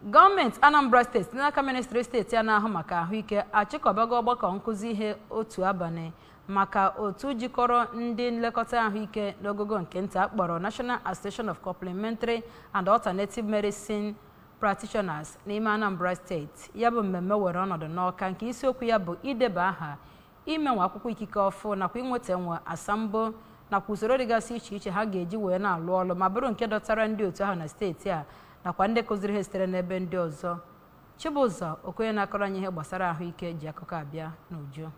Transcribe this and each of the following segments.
Gọọmenti Anambra Steeti n'aka ministri steeti a na-ahụ maka ahụike achịkọbago ọgbakọ nkụzi ihe otu abalị maka otu jikọrọ ndị nlekọta ahụike n'ogogo nke nta akpọrọ National Association of Complementary and Alternative Medicine Practitioners n'ime Anambra Steeti. Ya bụ mmemme were ọnọdụ n'Ọka, nke isiokwu ya bụ ideba aha, imenwe akwụkwọ ikike ọfụ nakwa inweta nwe asambo nakwa usoro dịgasị iche iche ha ga-eji wee na-alụ ọlụ, ma bụrụ nke dọtara ndị otu ahụ na steeti a nakwa ndị kụziri ha sitere n'ebe ndị ọzọ. Chibụzọ Okonye na-akọrọ anyị ihe gbasara ahụike ji akụkọ abịa n'uju.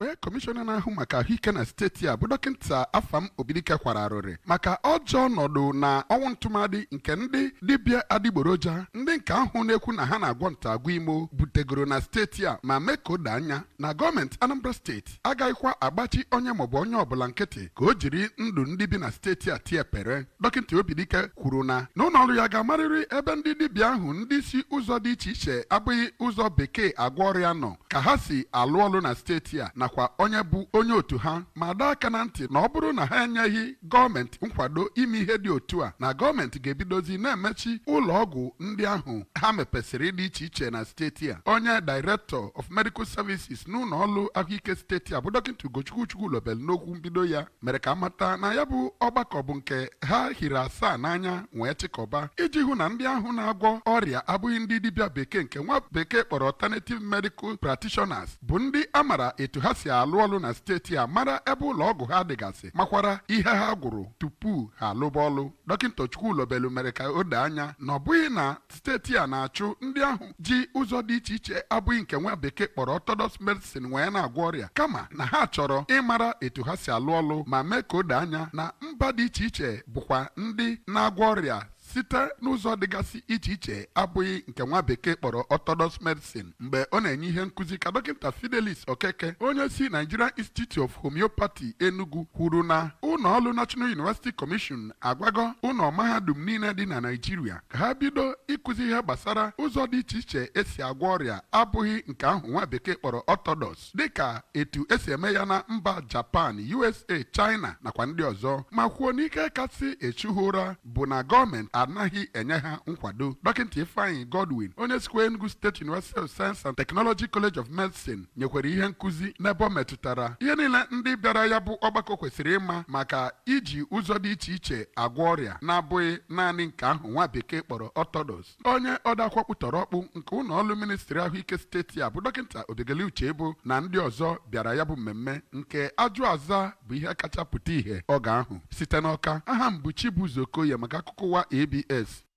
Onye kọmishọna na-ahụ maka ahụike na steeti a bụ Dọkịta Afam Obidike kwara arịrị maka ọjọọ ọnọdụ na ọnwụ ntụmadị nke ndị dibịa adịgboroja, ndị nke ahụ na-ekwu na ha na-agwọ ntagwọ imo butegoro na steeti a, ma mee ka o doo anya na gọọmenti Anambra Steeti agaghịkwa agbachi onye maọbụ onye ọbụla nkịtị ka o jiri ndụ ndị bi na steeti a tie pere. Dọkịta Obidike kwuru na n'ụlọ ọrụ ya ga-amarịrị ebe ndị dibịa ahụ ndị si ụzọ dị iche iche abụghị ụzọ bekee agwọ ọrịa nọ ka ha si alụ ọlụ na steeti a nakwa onye bụ onye otu ha, ma dọọ aka na ntị na ọ bụrụ na ha enyeghị gọọmenti nkwado ime ihe dị otu a, na gọọmenti ga-ebidozi na-emechi ụlọ ọgwụ ndị ahụ ha mepesịrị dị iche iche na steeti a. Onye Director of Medical Services n'ụlọ ọrụ ahụike steeti a bụ Dọkịta Ugochukwu Chukwulobel, n'okwu mbido ya mere ka amata na ya bụ ọgbakọ bụ nke ha hiri asaa n'anya wee chịkọba iji hụ na ndị ahụ na-agwọ ọrịa abụghị ndị dibịa bekee, nke nwa bekee kpọrọ alternative medical practitioners, bụ ndị a mara etu ha si alụ ọlụ na steeti a, mara ebe ụlọ ọgwụ ha dịgasị, makwara ihe ha gwụrụ tupu ha alụba ọlụ. Dọkịta Chukwulobelu mere ka o doo anya na ọ bụghị na steeti a na-achụ ndị ahụ ji ụzọ dị iche iche abụghị nke nwa bekee kpọrọ orthodox medicine wee na-agwọ ọrịa, kama na ha chọrọ ịmara etu ha si alụ ọlụ, ma mee ka o doo anya na mba dị iche iche bụkwa ndị na-agwọ ọrịa site n'ụzọ dịgasị iche iche abụghị nke nwa bekee kpọrọ orthodox medicine. Mgbe ọ na-enye ihe nkụzi ka Dọkịta Fidelis Okeke, onye si Nigerian Institute of Homeopathy Enugu, kwuru na ụlọ ọrụ National University Commission agwago ụlọ mahadum niile dị na Nigeria ka ha bido ịkụzi ihe gbasara ụzọ dị iche iche esi agwọ ọrịa abụghị nke ahụ nwa bekee kpọrọ orthodox, dịka etu esi eme ya na mba Japan, USA, China nakwa ndị ọzọ, ma kwuo n'ike kasị echu ha ụra bụ na gọọmenti anaghị enye ha nkwado. Dọkịta Ifeanyị Godwin, onye sikwa Enugu State University of Science and Technology College of Medicine, nyekwara ihe nkụzi n'ebe ọ metụtara ihe niile ndị bịara ya bụ ọgbakọ kwesịrị ịma maka iji ụzọ dị iche iche agwọ ọrịa na-abụghị naanị nke ahụ nwa bekee kpọrọ orthodox. Onye ọdaakwụkwọ tọrọ ọkpụ nke ụlọ ọrụ ministri ahụike steeti a bụ Dọkịta Obigeli Uchebo na ndị ọzọ bịara ya bụ mmemme, nke ajụ aza bụ ihe kacha pụta ìhè oge ahụ. Site n'Ọka, aha m bụ Chibuzo Okoye maka akụkọ ụwa ABS.